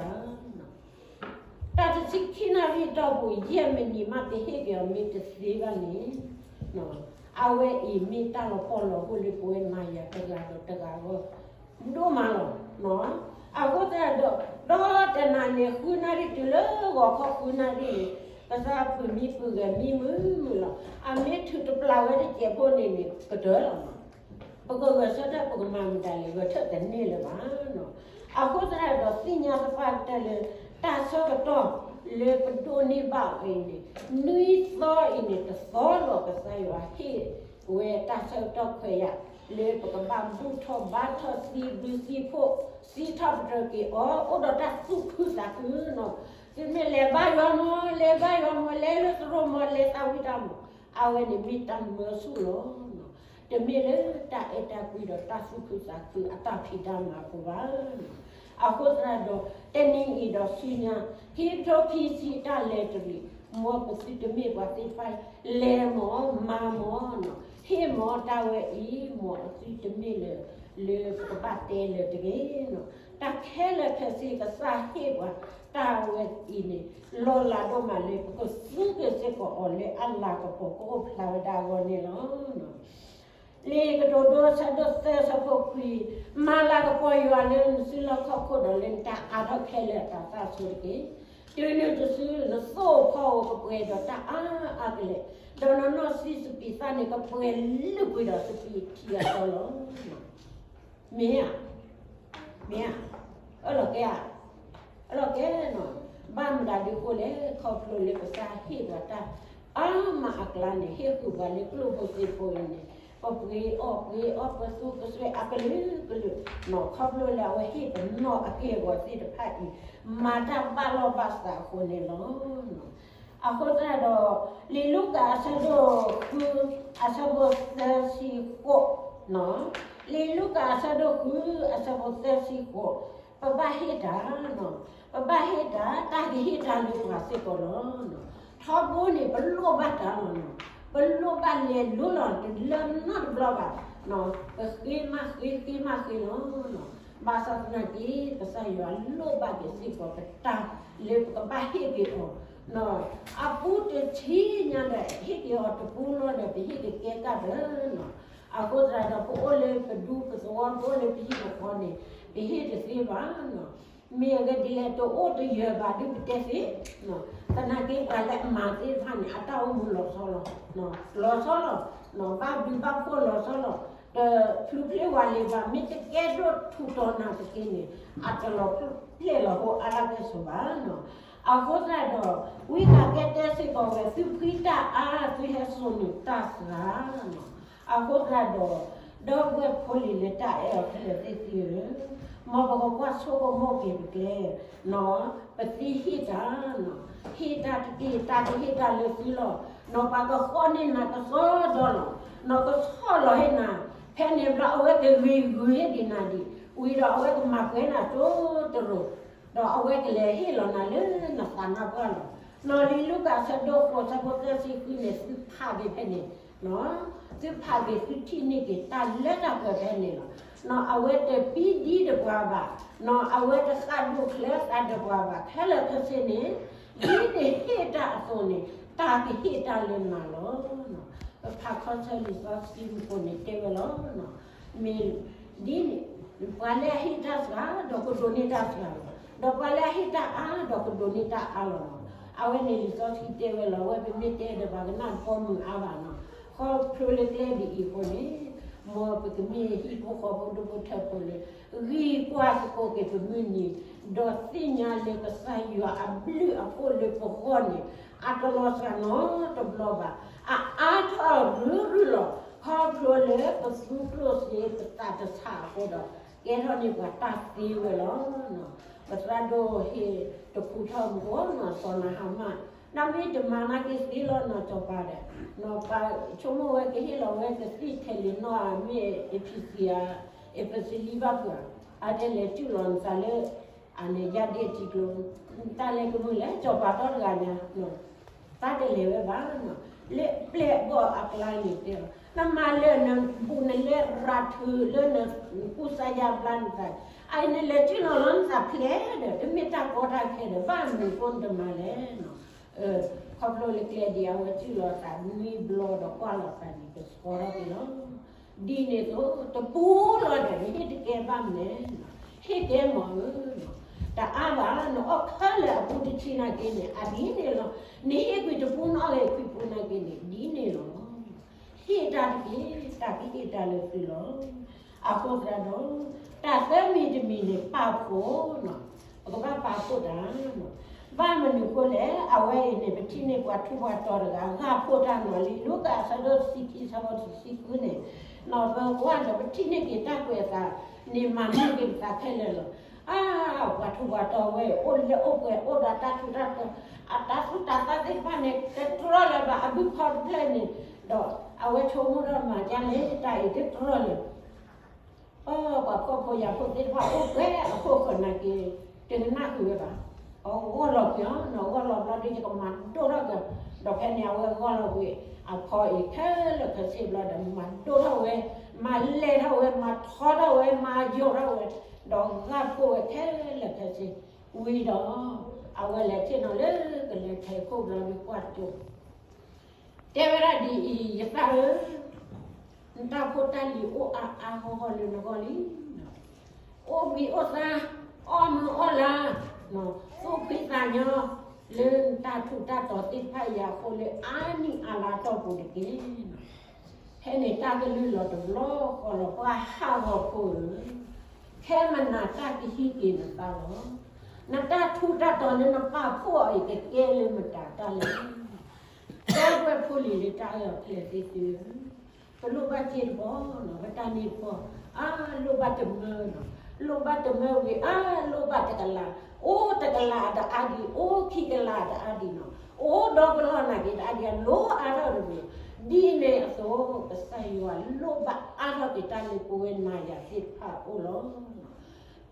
တၢ်တဆံခံနၣ်ရံၣ်အတီၢ်ပူၤ ယဲၢ်မံးနံးမး ပဟ့ၣ်က့ၤအီၤမ့ၢ်တသ့ဘၣ်န့ၣ် အဝဲအံၤမ့ၢ်တၢ်လီၤပှီၢ်လီၤအိၣ်လၢပဝဲနၤယၤတဂၤဒီးတဂၤအဂီၢ် ဒိၣ်မးလီၤ. အဃိသတးဒီး ဒီတနၤန့ၣ် ဃုနၣ်ရံၣ်တုၤလၢဂီၤခီဃုနၣ်ရံၣ်န့ၣ် ကစၢ်ပုၢ်မံပုၢ်ဂဲၤမံမုာ်မုာ်လီၤ. အမ့ၢ်ထုးတပျၢ်ဝဲတစဲးဖိန့ၣ်န့ၣ် ကတၢၢ်လီၤ. ပကဂဲၤဆၢထၢၣ် ပကမၤမတၤလဲၣ် ဂဲၤဆၢထၢၣ်တန့ၢ်လၢၤဘၣ်. အဃိသတးဒီး သ့ၣ်ညါသပှၢ်ကတၢၢ်လၢ တၢ်ဆၢကတီၢ်လၢပဒိးန့ၢ်ဘၣ်အီၤအံၤန့ၣ် နွံသီအံၤန့ၣ် တသီလီၤ ကစၢ်ယွၤဟ့ၣ်ဝဲတၢ်ဆၢကတီၢ်ခွဲးယာ် လၢပကဘၣ်ဘူၣ်ထီၣ်ဘါထီၣ်သံဘျုးသံဖှိၣ် စံးထီၣ်ပတြၢၤက့ၤအီၤ အိၣ်ဒီးတၢ်သူၣ်ခုသးခုန့ၣ်. သုမ့ၢ်လဲၤဘါယွၤမး လဲၤဘါယွၤမး လဲၤလၢသရိာ်မး လဲၤသးဝံၣ်တၢ်မး အဝဲန့ၣ်မ့ၢ်တၢ်မၢဆူၣ်လီၤ. တမ့ၢ်လၢတၢ်အဲၣ်တၢ်ကွံဒီးတၢ်သူၣ်ခုသးခုအတၢ်ဖံးတၢ်မၤအပူၤဘၣ်. အဃိသတးဒီး တနံၤအံၤဒီးဆူညါ ခံကထိခံဆံတၢ်လဲၤတရံး မ်ပသုတမ့ၢ်ပှၤသ့ၣ်တဖၣ် လဲၤမး မၤမး ဟ့ၣ်မးတၢ်ဝဲအံၤ မ်အသုတမ့ၢ်လၢ လၢပကဘၣ်တဲလၢၤတဂ့ၤ. တၢ်ခဲလၢာ်ခဲဆ့ကစၢ်ဟ့ၣ်ပှၤတၢ်ဝဲအံၤန့ၣ် လီၤလးဒိၣ်မးလၢ ပကသူက့ၤစ့ၢ်ကီးအီၤလၢအလၤကပီၤကအိၣ်ဖျါဝဲဒၣ်အဂီၢ်န့ၣ်လီၤ. လံာ်ကတိၤဒိ အဆၢဒိၣ်သၢ အဆၢဖိခွံ, မၤလၤကပီၤယွၤလၢနစုလီၢ်ခီၣ်ခိၣ်ဒီးလၢနတၢ်အါထီၣ်ခဲလၢာ်အတၢ်သၣ်ဆိတက့ၢ်. တုၤနုၤတစု နသိၣ်ဖီဧိၤကပှဲၤဒီးတၢ်အါအါကလဲာ်, ဒီးနနီၢ်ဆံးစပံးသၣ်န့ၣ် ကပှဲၤလုာ်ကွံာ်ဒီးစပံးထံအသီလီၤ. မ့ၢ်ဧါ, မ့ၢ်ဧါ, အၢၣ်လီၤကဲဧါ, အၢၣ်လီၤကဲနီၤ. ဘၣ်မတၤဒုးဃိလဲၣ်, ခီဖျိလၢကစၢ်ဟ့ၣ်ပှၤတၢ်အါမးအကျါန့ၣ် ဟ့ၣ်ဃုာ်ပှၤလၢကျိၣ်ဖိစ့ဖိအံၤန့ၣ် ပပှ့ၤအီၣ်ပှ့ၤအီပသူကစွဲအကလုာ်ကလုာ်နီၤ. ခီဖျိလၢအဝဲဟ့ၣ်ပနီၢ်အက့ၢ်အဂီၤသ့ၣ်တဖၣ်အံၤ မၤတၢ်ဘၣ်လီၢ်ဘၣ်စးအဃိန့ၣ်လီၤ. အဃိသတးဒီး လံာ်လူၤကၣ်အဆၢဒိၣ်ဃု အဆၢဖိသၢဆံဃိး, လံာ်လူၤကၣ်အဆၢဒိၣ်ဃု အဆၢဖိသၢဆံဃိး, ပဘၣ်ဟ့ၣ်တၢ်, ပဘၣ်ဟ့ၣ်တၢ်, တၢ်ကဟ့ၣ်တၢ်လၢပှၤစ့ၢ်ကီးလီၤ. ထီဘိန့ၣ် ပလိၣ်ဘၣ်တၢ်လီၤနီၤ. ပလိၣ်ဘၣ်လဲၤလိၤလီၤ တလၢနီတဘျီဘၣ်. ပဃ့မးဃ့ ဃ့မးဃ့လီၤ. ဘၣ်ဆၣ်သနာ်က့ ကစၢ်ယွၤလိၣ်ဘၣ်က့ၤစ့ၢ်ကီးပတၢ်လၢပကဘၣ်ဟ့ၣ်က့ၤအီၤ အပူတဆံညါဒီး ဟ့ၣ်က့ၤအီၤတပူလီၤဒီး ပဟ့ၣ်က့ၤကဲကၢ်ဒီး အဃိသတးဒီး ပအိၣ်လၢပဒူပသဝီ ပအိၣ်လၢပဟံၣ်ပဃီန့ၣ် ပဟ့ၣ်တသ့ဘၣ်. မ့ၢ်အဂ့ၢ်ဒ်လဲၣ် တအိၣ်တယၢၤဘၣ်ဒုးပတဲသ့, သနာ်က့ပှၤလၢအမၤသ့ၣ်တဖၣ်န့ၣ် အတၢ်အိၣ်မူလီၤဆီလီၤ, လီၤဆီလီၤ, ဘၣ်ဘျုးဘၣ်ဖှိၣ်လီၤဆီလီၤ, တဖျုးဖျ့ဝးလံဘၣ်. မ့ၢ်တကဲဒိၣ်ထူးတီၤနာ်သက့န့ၣ် အတလီၤဖျဲၣ်လီၤဟိအါလၢကဲဆိးဘၣ်. အဃိသတးဒီး ဝံသးစူၤတဲစ့ၢ်ကီးဝဲ သုဖှံတၢ်အါ သုဟဲစိာ်န့ၢ်တၢ်စှၤ အဃိသတးဒီး ဒီပုၢ်ဝဲၢ်ဖိလံၤလၢတၢ်အဲၣ်အီၤခဲလၢာ်သ့ၣ်သုဧၢ, မ်ပကကွၢ်ဆိကမိၣ်က့ၤပကျဲ, ပသံဟ့ၣ်တၢ်, ဟ့ၣ်တၢ်တက့ၢ် တၢ်ကဟ့ၣ်တၢ်လၢသုလီၤ. နီၢ်ပှၤကဃီန့ၢ်နၤကစီဒီလီၤ, နီၢ်ကဆီၣ်လီၤဟ့ၣ်နၤ, ဖဲန့ၣ်ဘျီအဝဲကဂ့ၤဂုၤဟ့ၣ်ဒံးနၤဒံး, ဝံၤဒီးအဝဲကမၤပှဲၤနၤတိၢ်တရိး ဒီးအဝဲကလဲၤဟ့ၣ်လီၤနၤလၢနသးနါပှၢ်လီၤ. နီၢ်လံာ်လူၤကၣ်အဆၢဒိၣ်ဃိးအဆၢဖိသၢဆံဃုန့ၣ် သုဖးက့ၤဖဲန့ၣ်, သုဖးက့ၤသုထံၣ်န့ၢ်က့ၤတၢ်လၢတၢ်ပှဲၤဖဲန့ၣ်လီၤ. နီၢ်အဝဲတပံဒံးဒီးပှၤဘၣ်, နီၢ်အဝဲတဃၣ်ဒိၣ်ချၢသးဒီးပှၤဘၣ် ခဲလၢာ်ခဲဆ့န့ၣ်, ဒ်နဟ့ၣ်တၢ်အသိးန့ၣ် တၢ်ကဟ့ၣ်တၢ်လၢနၤလီၤ. ပဖးခီဆၢလံာ်စီဆှံမူခိၣ်န့ၣ်တဲဝဲလီၤ. မ့ၢ်ဒ်န့ၣ် ပှၤလၢအဟ့ၣ်တၢ်စှၤ ဒီးကဒိးန့ၢ်တၢ်စှၤလီၤ. ဒီးပှၤလၢအဟ့ၣ်တၢ်အါ ဒီးကဒိးန့ၢ်တၢ်အါလီၤ. အဝဲန့ၣ်လံာ်စီဆှံတဲဝဲလီၤ. အဝဲပမ့ၢ်တဲဒီးပှၤကနၣ်တပီမုၢ်အါဘၣ်နီၤ. ခီဖျိလၢကျဲဒ်အံၤအဃိန့ၣ်, မ်ပကမ့ၢ်ဟံၣ်ဖိဃီဖိဒိၣ်ဖိထၢဖိလၢ ဂံၢ်ကွၢ်သကိးက့ၤပမုၢ်နံၤ, ဒီးသ့ၣ်ညါလၢကစၢ်ယွၤအဘျုးအဖှိၣ်လၢပဂီၢ်န့ၣ် အတလီၤစှၤနီတဘျီဘၣ်. အအါထီၣ်ရုၢ်ရုၢ်လီၤ. ခီဖျိလၢပသူကျိၣ်စ့ပသးတဆးအဃိဒီး ကဲထီၣ်န့ၢ်ပှၤတၢ်သ့ဝဲလီၤ. ပသရၣ်ဒိၣ်ဟ့ၣ်တခူထီၣ်မူနီၤ စီၤနၤဟမၣ်, နမ့ၢ်တမၤနာ်က့သ့လီၤနီၤ စီၤပၤဒီး, နဆိကမိၣ်ဝဲကဟ့ၣ်လီၤဝဲကသံၣ်ထဲလံာ်နီၢ်ဧါ မ့ၢ်အ့ဖံစံဧါ, အ့ဖစံလံဘၣ်ပှၤ, အတဲလဲၤစုၣ်လီၤနသးလၢ အန့ၣ်ယါဒ့ထံကျိ, တၢ်လဲၤကမုာ်လဲၣ် စီၤပၤတီတဂၤညါ တၢ်တလဲၤဝဲဘၣ်နီၤ. လၢပျဲၢ်အဘီၣ်အကျါန့ၣ်တဲလီၤ, နမၤလၢနဘူးနလဲၤရၤထုးလၢနကူစါယါဘျါနသး, အအံၤနလဲၤစုၣ်လီၤလီၤနသးဖျဲးဒီး တမ့ၢ်တၢ်ကီတၢ်ခဲဒီး ဘၣ်မနုၤဃိနတမၤလဲၣ်နီၤ. ခီဖျိလၢကျဲဒ်အံၤ အဝဲစုၣ်လီၤသးနွံဘျီဒီးကွၢ်လီၤသးန့ၣ် ကဆှီထီၣ်က့ၤလီၤ. ဒ်န့ၣ်အသိး တပူၤလီၤဒီး နဟ့ၣ်တကဲဘၣ်မနုၤလဲၣ်, ဟ့ၣ်ကဲမးဧၢ, တအါဘၣ် နအီၣ်ခဲလၢာ်အပူၤတဆံနာ်က့န့ၣ် အဒ်န့ၣ်လီၤ. နဟ့ၣ်ကွံာ်တပူၤ နအီၣ်ဂ့ၤခွံပူၤနာ်က့န့ၣ် ဒ်န့ၣ်လီၤ. ဟ့ၣ်တၢ်တက့ၢ်, တၢ်ကဟ့ၣ်တၢ်လၢသုလီၤ. အဃိသတးဒီး တၢ်သၢမံၤတမံၤန့ၣ် ပာ်ဖှိၣ်နီၤ, ပကဘၣ်ပာ်ဖှိၣ်တၢ်နီၤ. ဘၣ်မနုၤအဃိလဲၣ်, အဝဲအံၤန့ၣ် ပထံၣ်န့ၢ်ပှၤထူးပှၤတီၤတဂၤ ဂာ်ဖှိၣ်တၢ်နီၤလံာ် လူၤကၣ်အဆၢဒိၣ်တဆံခံ အဆၢဖိတဆံဃုန့ၣ်, နီၤပဝဲဒီး ပထံၣ်န့ၢ်က့ၤတ၁ွဲးအသးန့ၣ် မၤန့ၢ်က့ၤပသးခဲလၢာ်လီၤ. အါ, ပှၤထူးပှၤတီၤဝဲ အိၣ်လၢအိၣ်ပှဲၤအိၣ်ဒီးတၢ်ထူးတၢ်တီၤ, အတၢ်သူၣ်တၢ်သၣ်သ့ၣ်တဖၣ်န့ၣ် တတြီလၢၤဘၣ် အဘုၣ်ဖီတဖျၢၣ်န့ၣ်, ဒီးအဝဲဆိကမိၣ်ထီၣ်မၤဒ်လဲၣ် တၢ်အံၤတတြီလၢၤ အၢ, ပှၤဖှီၣ်ဖိယာ်ဖိသ့ၣ်တဖၣ်အိၣ်ပှဲၤအခိၣ်ဃၢၤနာ်က့, တကနၣ်ဃုာ်ဝဲဘၣ်. အဂီၢ်လီၤကွံာ်အီၤ, နီၢ်ဂီၢ်လီၤဘျီဒီး ယကမၤဒိၣ်ထီၣ်က့ၤ, ဒီးဖဲန့ၣ် အဝဲဂီၢ်လီၤကွံာ်အဖီအံၤခဲလၢာ်ခဲဆ့ဘျီဒီး မၤဒိၣ်ထီၣ်ဝဲ, မၤလဲၢ်ထီၣ်ဝဲ, မၤထီထီၣ်ဝဲ, မၤယိာ်ထီၣ်ဝဲ, ဒီးဂာ်ဖှိၣ်ဝဲခဲလၢာ်ခဲဆ့, ဝံၤဒီး အဝဲလဲၤထံၣ်နီၤလၢကလဲၤထံးခိၣ်ဘျီဒီးကွၢ်ကၠိ တဲဝဲဒၣ်ဒ်အံၤ, ယသးဧၢ, နတၢ်ဖိတၢ်လံၤအိၣ်အါအါဂီၢ်ဂီၢ်လၢနဂီၢ်လံ. အိၣ်ဘှံးအိၣ်သါ, အီၣ်မုာ်အီၣ်လၤ, သူၣ်ဖှံသးညီ, လၢနတၢ်ထူးတၢ်တီၤသ့ၣ်တဖၣ်အံၤအဃိလၢအါနံၣ်အါလါအတီၢ်ပူၤတက့ၢ်. ဖဲန့ၣ်တၢ်ကလုၢ်လီၤတဘျီဃီလီၤ, ပှၤဟးဂီၤဖိဧၢ, ခဲမနၤတၢ်ကဟံးက့ၤနသးလီၤ. နတၢ်ထူးတၢ်တီၤလၢနပာ်ဖှိၣ်အီၤအံၤ ကကဲလၢမတၤတၢ်လဲၣ်. ဒီပုၢ်ဝဲၢ်ဖိလံၤလၢတၢ်အဲၣ်အီၤဖျဲၣ်သ့ၣ်သုဧၢ, ပလိၣ်ဘၣ်စ့တဘီ, ပတၢ်န့ၢ်တဘီ, အါလိၣ်ဘၣ်တမၢနီၤ, လိၣ်ဘၣ်တမၢဝံၤ အါလိၣ်ဘၣ်တကလး, အိၣ်တကလးတအါဒံး, အိၣ်ခံကလးတအါဒံးနီၤ, အိၣ်ဒီကလီၢ်နာ်က့ၤတအါဒံး အလိၣ်အါထီၣ်တမံၤ, ဒ်န့ၣ်အသိး ကစၢ်ယွၤလိၣ်ဘၣ်အါထီၣ်က့ၤတၢ်လၢပဝဲနၤယၤသ့ၣ်တဖၣ်အအိၣ်လီၤ.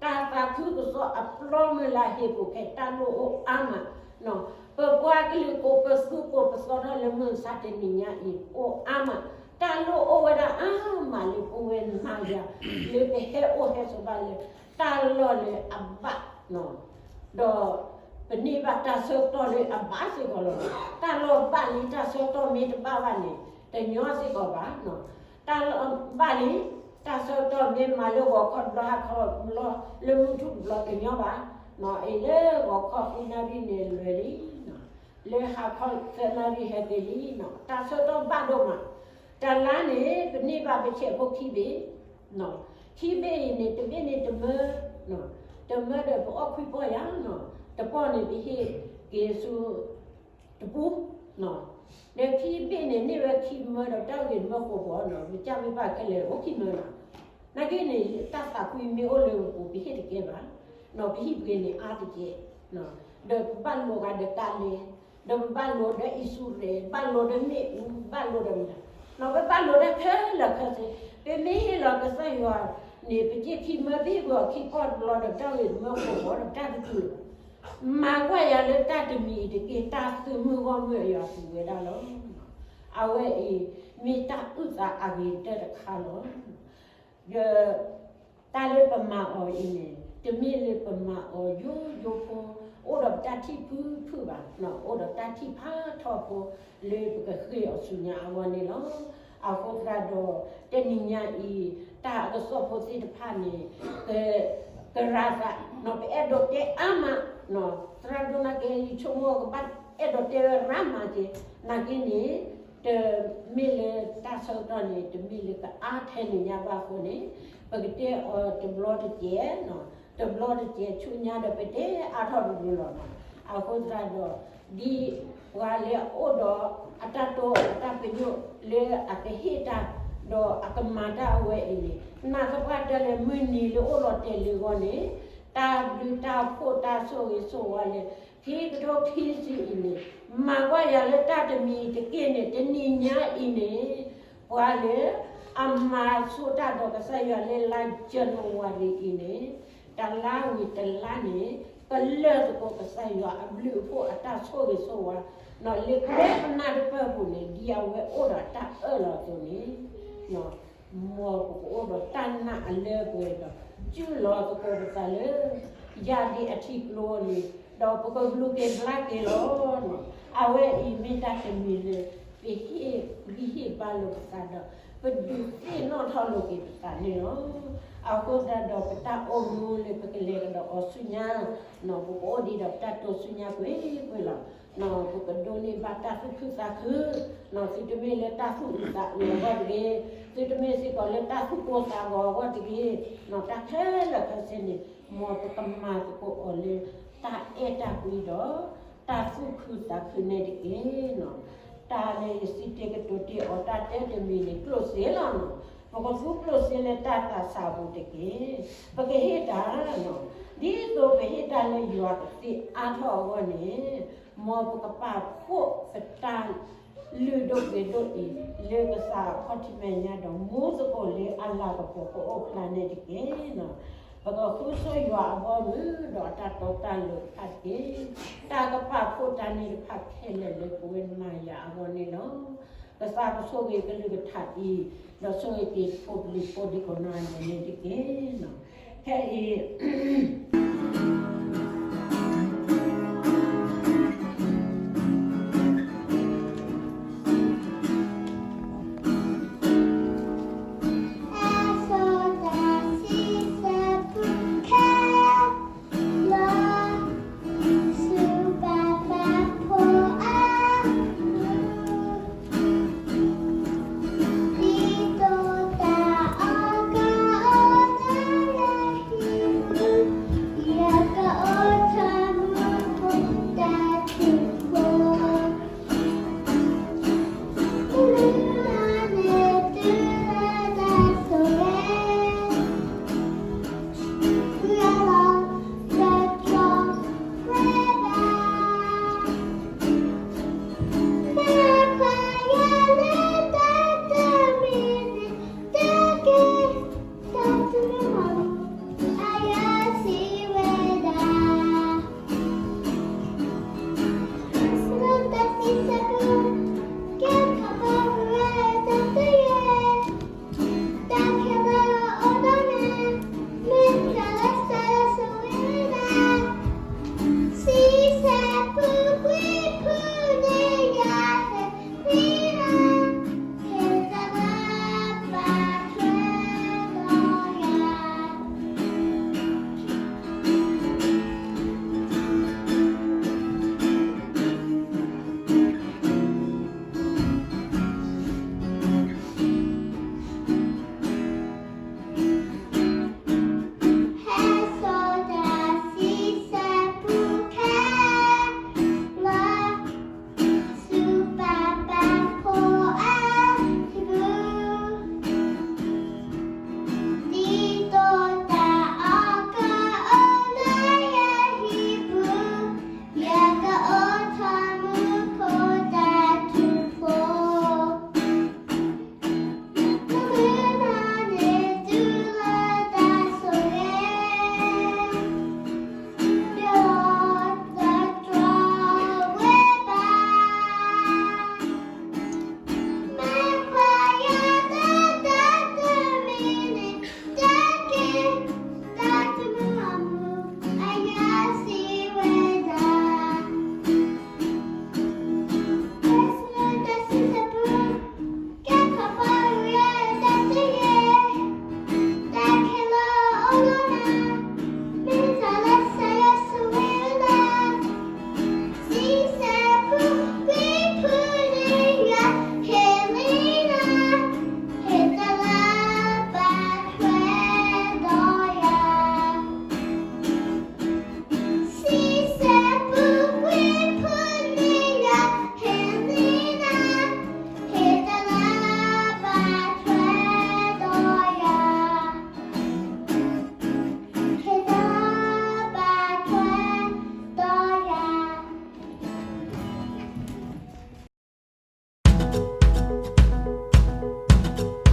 တၢ်သးခုကစီၣ်အပျီမုၢ်လၢ်ဟ့ၣ်ပူၤခဲ တၢ်လိၣ်အိၣ်အါမး, ပပှၤကလုာ်ကိးပသူကိးပသီထီၣ်လၢမုၢ်မဆါတနံၤညါအံၤ အိၣ်အါမး, တၢ်လိၣ်အိၣ်ဝဲဒၣ်အါမးလၢပဝဲနၤယၤ, လၢပဟဲအိၣ်ဟဲဆိးဘၣ်လၢ တၢ်လီၢ်လၢအဘၣ် ဒီးပန့ၢ်ဘၣ်တၢ်ဆၢကတီၢ်လၢအဘၣ်စ့ၢ်ကီးလီၤ. တၢ်လီၢ်ဘၣ်လံ တၢ်ဆၢကတီၢ်မ့ၢ်တဘၣ်ဘၣ်န့ၣ် တညီစ့ၢ်ကီးဘၣ်. တၢ်လီၢ်ဘၣ်လံ တၢ်ဆၢကတီၢ်မ့ၢ်မၤလၢဂီၤခီတဘျီ ဟါခီတဘျီ လၢမုၢ်ထူၣ်တဘျီတညီဘၣ်. အံၤလၢဂီၤခီဃုနၣ်ရံၣ်န့ၣ်လွဲၤလံ, လၢဟါခီသၢနၣ်ရံၣ်ဟဲက့ၤလံ, တၢ်ဆၢကတီၢ်ဘၣ်ဒိၣ်မး. တလါန့ၣ် ပန့ၢ်ဘၣ်ပဆဲးဖိခံဘ့ၣ်, ခံဘ့ၣ်အံၤန့ၣ် တဘ့ၣ်န့ၣ်တမၢ, တမၢဒီးပအီၣ်ခွံပီၢ်ယၤ, တပီၢ်န့ၣ်ပဟ့ၣ်က့ၤဆူတပူၤ, ဒီးခံဘ့ၣ်န့ၣ် န့ၢ်ဝဲခံမၢဒီးတၢ်ဂ့ၢ်မၢဃိာ်ဘီနီၤ, ပကၢ်မ့ၢ်ဘၣ်ခဲလၢာ်အိၣ်ခံမၢနီၤ. နာ်က့န့ၣ် တၢ်သးကွံမ့ၢ်အိၣ်လၢပပူၤ ပဟ့ၣ်တကဲဘၣ်, ပဟံၣ်ပှ့ၤန့ၣ်အါတကဲ, ဒီးပဘၣ်လိာ်ဂၤဒီးကါလဲ, ဒီးပဘၣ်လိာ်ဒီးအံၣ်စူရ့း, ဘၣ်လိာ်ဒီးမ့ၣ်အူ, ဘၣ်လိာ်ဒီးမတၤ, ပဘၣ်လိာ်တၢ်ခဲလၢာ်ခဲဆ့, ပမ့ၢ်ဟ့ၣ်လီၤကစၢ်ယွၤ န့ၣ် ပစ့ၢ်ခံမၢဘ့ၣ်ပှၤအီၤခံပီၢ်တဘျီဒီး တၢ်ဂ့ၢ်မၢဃိာ်ဃီဒီး တၢ်တတူၢ်လီၤ. မၤကွၢ်ယၤလၢတၢ်တမံၤအံၤတက့ၢ်, တၢ်သုးမုၢ်ဂီၢ်မုၢ်အယွၤသူဝဲဒၣ်လီၤ. အဝဲအံၤ မ့ၢ်တၢ်အုၣ်သးအဂ့ၤကတၢၢ်တခါလီၤ. ဒီး တၢ်လၢပမၤအီၤအံၤန့ၣ် တမ့ၢ်လၢပမၤအီၤယိယိဖိ, အိၣ်ဒီးပတၢ်ထံၣ်ဖုၣ်ဖုၣ်ဘၣ်, အိၣ်ဒီးတၢ်ထံၣ်ဖးထီဖိ လၢပကဃ့အီၤဆူညါအဂီၢ်န့ၣ်လီၤ. အဃိသတးဒီး တနံၤညါအံၤ တၢ်အကစီၣ်ဖိသ့ၣ်တဖၣ်န့ၣ် ကရၤသး, ပအဲၣ်ဒိးတဲအါမး, သရၣ်ဒိၣ်နာ်က့ ယဆိကမိၣ်ကဘၣ်အဲၣ်ဒိးတဲဝဲရၤမးက့, နာ်က့န့ၣ် တမ့ၢ်လၢတၢ်ဆၢကတီၢ်န့ၣ် တမ့ၢ်လၢကအါထဲန့ၣ်ညါဘၣ်အဃိန့ၣ် ပကတဲအီၤတဘျီတစဲး, တဘျီတစဲးဆူညါဒီးပတဲအါထီၣ်တဘျုးလီၤ. အဃိသတးဒီး ဒ်ပှၤလၢအအိၣ်ဒီးအတၢ်တိာ်အတၢ်ပညိၣ်လၢအကဟ့ၣ်တၢ် ဒီးအကမၤတၢ်အဝဲအံၤန့ၣ် နာ်သပှၢ်တၢၢ်လၢမုၢ်နံၤလၢအိၣ်လီၤတဲာ်လံအဂီၢ်န့ၣ် တၢ်ဘျုးတၢ်ဖှိၣ်တၢ်ဆိၣ်ဂ့ၤဆိၣ်ဝါလၢ ခံကထိခံဆံအံၤန့ၣ် မၤကွၢ်ယၤလၢတၢ်တမံၤတက့ၢ်န့ၣ် တနံၤညါအံၤန့ၣ် ပှၤလၢအမၤဆိတၢ်ဒီးကစၢ်ယွၤလၢလါယနူၤအါရံၤအံၤန့ၣ် တလါဝံၤတလါန့ၣ် ပလၢၢ်သကိးကစၢ်ယွၤအဘျုးအဖှိၣ်အတၢ်ဆိၣ်ဂ့ၤဆိၣ်ဝါ လၢကျဲပနၢ်တပၢၢ်ပူၤန့ၣ် ဒ်အဝဲအိၣ်ဒီးတၢ်အၢၣ်လီၤအသိးန့ၣ် မ်ပကအိၣ်ဒီးတၢ်နာ်အလၢပှဲၤဒီး စုၣ်လီၤသကိးပသးလၢ ယၤဒ်အထံကျိန့ၣ် ဒီးပကဘျုးက့ၤဘျါက့ၤလီၤ. အဝဲအံၤမ့ၢ်တၢ်တမံၤလၢ ပဟ့ၣ်ဂံၢ်ဟ့ၣ်ဘါလိာ်ပသးဒီး ပဒုးသ့ၣ်နီၣ်ထီၣ်လိာ်က့ၤပသးန့ၣ်လီၤ. အဃိသတးဒီးပတၢ်အိၣ်မူလၢပကလဲၤကဒီးအီၤဆူညါ ပကအိၣ်ဒံးဒီးတၢ်တိစူညါကွ့ၢ်ကွ့ၢ်လီၤ. ပကဒိးန့ၢ်ဘၣ်တၢ်သူၣ်ခုသးခု သုတမ့ၢ်လၢတၢ်သူၣ်အုးသးအုးအဂီၢ်တဂ့ၤ, သုတမ့ၢ်စ့ၢ်ကီးလၢတၢ်သူၣ်ကိၢ်သးဂီၤအဂီၢ်တဂ့ၤ, တၢ်ခဲလၢာ်ခဲဆ့န့ၣ် မ်ပကမၤသကိးအီၤလၢ တၢ်အဲၣ်တၢ်ကွံဒီး တၢ်သူၣ်ခုသးခုန့ၣ်တက့ၢ်. တၢ်လၢယစံးတ့ၢ်ကတိၤတ့ၢ်အီၤတၢ်တဲတမံၤန့ၣ် ကျိၣ်စ့လီၤ. ပကသူကျိၣ်စ့လၢတၢ်သးစၢ်အပူၤတက့ၢ်. ပကဟ့ၣ်တၢ် ဒ်သိးပဟ့ၣ်တၢ်လၢယွၤကသ့အါထီၣ်အဂီၢ်န့ၣ် မ်ပကပာ်ဖှိၣ်ပတၢ်လုၢ်ဒိၣ်ပှ့ၤဒိၣ်အံၤ လၢကစၢ်အခီၣ်ထံးမဲာ်ညါဒီး မူသကိးလၢအလၤကပီၤကအိၣ်ဖျါန့ၣ်တက့ၢ်. ပကဃုဆိယွၤအဘီအမုၢ်ဒီးအတၢ်တီတၢ်လိၤတဖၣ်တက့ၢ်. တၢ်ကပာ်ဖှိၣ်တၢ်န့ၣ်တဖၣ်ခဲလၢာ်လၢပဝဲနၤယၤအဂီၢ်န့ၣ်လီၤ. ကစၢ်ကဆိၣ်ဂ့ၤကလုၢ်ကထါအံၤ ဒီးဆိၣ်ဂ့ၤက့ၤဖိပလံၤဖိဒံးကိးနီၢ်ဂၤဒဲးန့ၣ်တက့ၢ်. ခဲအံၤ